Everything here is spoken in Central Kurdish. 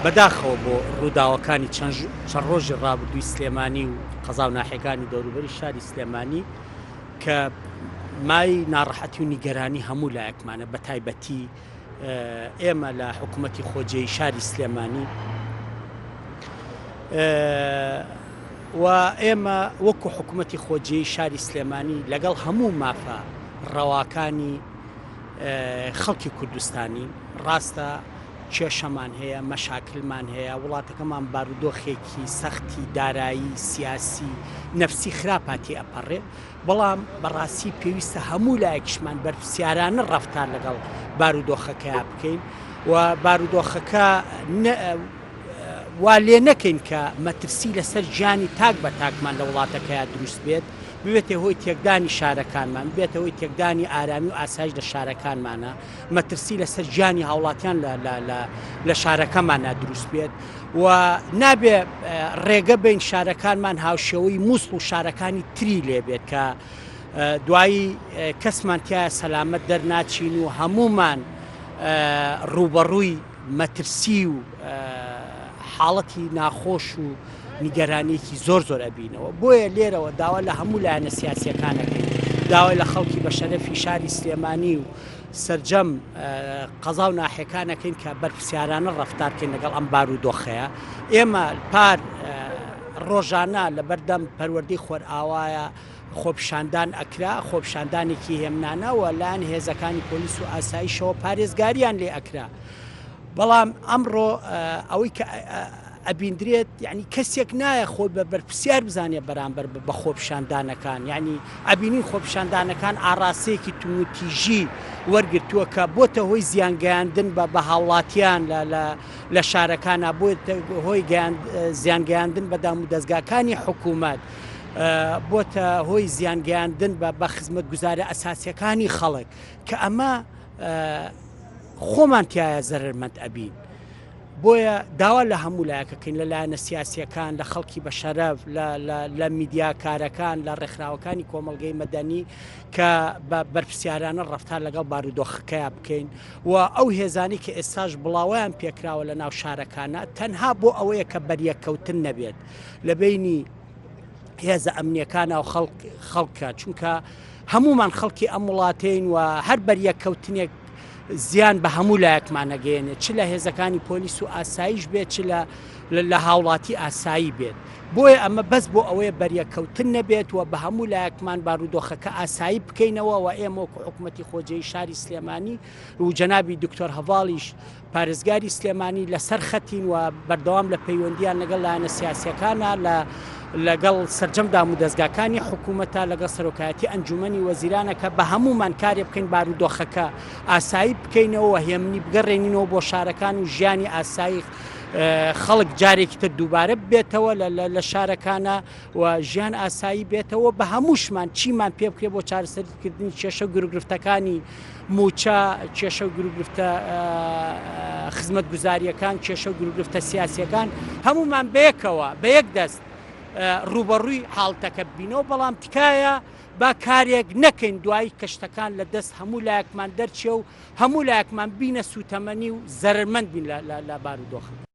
بەداخەوە بۆ ڕووداوەکانی چەند ڕۆژی ڕابردووی سلێمانی و قەزا و ناحیەکانی دەوروبەری شاری سلێمانی کە مای ناڕەحەتی و نیگەرانی هەموو لایەکمانە بە تایبەتی ئێمە لە حکوومەتی خۆجێی شاری سلێمانی و ئێمە وەکو حکوومەتی خۆجێی شاری سلێمانی لەگەڵ هەموو مافە ڕەواکانی خەڵکی کوردستانی ڕاستە کێشەمان هەیە، مەشاکلمان هەیە، وڵاتەکەمان بارودۆخێکی سەختی دارایی، سیاسی، نەفسی خراپا تێئەپەڕێ، بەڵام بەڕاستی پێویستە هەموو لایەکیشمان بەرپرسیارانە ڕەفتار لەگەڵ بارودۆخەکەیا بکەین و بارودۆخەکە وا لێ نەکەین کە مەترسی لەسەر گیانی تاک بە تاکمان لە وڵاتەکەیا دروست بێت، ببێتە هۆی تێکدانی شارەکانمان، ببێتە هۆی تێکدانی ئارامی و ئاسایش لە شارەکانمانا. مەترسی لەسەر گیانی هاوڵاتیان لە شارەکەمانە دروست بێت و نابێ ڕێگە بین شارەکانمان هاوشێوەی مووسڵ و شارەکانی تری لێبێت کە دوایی کەسمان تایە سەلامەت دەرناچین و هەمومان ڕوبەڕووی مەترسی و حاڵەتی ناخۆش و نیگەرانیەکی زۆر زۆر ئەبینەوە بۆیە لێرەوە داوا لە هەموو لایەنە سیاسیەکانەکەین داوای لە خەڵکی بە شەرەفی شاری سلێمانی و سەرجەم قەزا و ناحیەکانەکەین کە بەرپرسیارانە ڕەفتار بکەین لەگەڵ ئەم بارودۆخەیە ئێمە پار ڕۆژانە لەبەردەم پەروەردەی خۆرئاوایە خۆپیشاندان ئەکرا، خۆپیشاندانێکی هێمنانە و لایەن هێزەکانی پۆلیس و ئاسایشەوە پارێزگاریان لێ ئەکرا. بەڵام ئەمڕۆ ئەوەی کە ئەبیندرێت یعنی کەسێک نایە خۆی بە بەرپرسیار بزانێت بەرامبەر بە خۆپیشاندانەکان یعنی ئەبینین خۆپیشاندانەکان ئاڕاستەیەکی توندوتیژی وەرگرتووە کە بۆتە هۆی زیانگەیاندن بە بە هاوڵاتیان لە لە لە شارەکانە بۆتە هۆی زیانگەیاندن بە دامودەزگاکانی حکوومەت بۆتە هۆی زیانگەیاندن بە بە خزمەتگوزارە ئەساسیەکانی خەڵک کە ئەمە خۆمان تایە زەرمەند ئەبین. بۆیە داوا لە هەموو لایەکەکەین لە لایەنە سیاسیەکان لە خەڵکی بە شەرەف لە میدیاکارەکان لە ڕێکخراوەکانی کۆمەڵگەی مەدەنی کە بە بەرپرسیارانە ڕەفتار لەگەڵ بارودۆخەکەیا بکەین و ئەو هێزانی کە ئێستاش بڵاوەیان پێکراوە لە ناو شارەکانە تەنها بۆ ئەوەیە کە بەریەککەوتن نەبێت لە بینی هێزە ئەمنیەکانە و خەڵک خەڵکە چونکە هەمومان خەڵکی ئەم وڵاتەین و هەر بەریەککەوتنێک زیان بە هەموو لایەکمان ئەگەیەنێت چ لە هێزەکانی پۆلیس و ئاسایش بێت چ لە لە هاوڵاتی ئاسایی بێت بۆیە ئەمە بەس بۆ ئەوەیە بەریەککەوتن نەبێت و بە هەموو لایەکمان بارودۆخەکە ئاسایی بکەینەوە و ئێمە وەکو حکوومەتی خۆجێی شاری سلێمانی و جەنابی دکتۆر هەڤاڵیش پارێزگاری سلێمانی لەسەر خەتین و بەردەوام لە پەیوەندیان لەگەڵ لایەنە سیاسیەکانە لە لەگەڵ سەرجەم دامودەزگاکانی حکوومەتە لەگەڵ سەرۆکایەتی ئەنجومەنی وەزیرانە کە بە هەموومان کارێ بکەین بارودۆخەکە ئاسایی بکەینەوە و هێمنی بگەڕێنینەوە بۆ شارەکان و ژیانی ئاسایی خەڵک جارێکی تر دووبارە ببێتەوە لە شارەکانە و ژیان ئاسایی بێتەوە بە هەمووشمان چیمان پێ بکرێت بۆ چارەسەرکردنی کێشە و گروگرفتەکانی مووچە، کێشە و گروگرفتە خزمەتگوزارییەکان، کێشە و گروگرفتە سیاسییەکان، هەموومان بەیەکەوە، بە یەک دەست ڕووبەڕووی حاڵتەکە ببینەوە، بەڵام تکایە با کارێک نەکەین دوایی کە شتەکان لە دەست هەموو لایەکمان دەرچێ و هەموو لایەکمان بینە سووتەمەنی و زەرەرمەند بین لە بارودۆخەکە.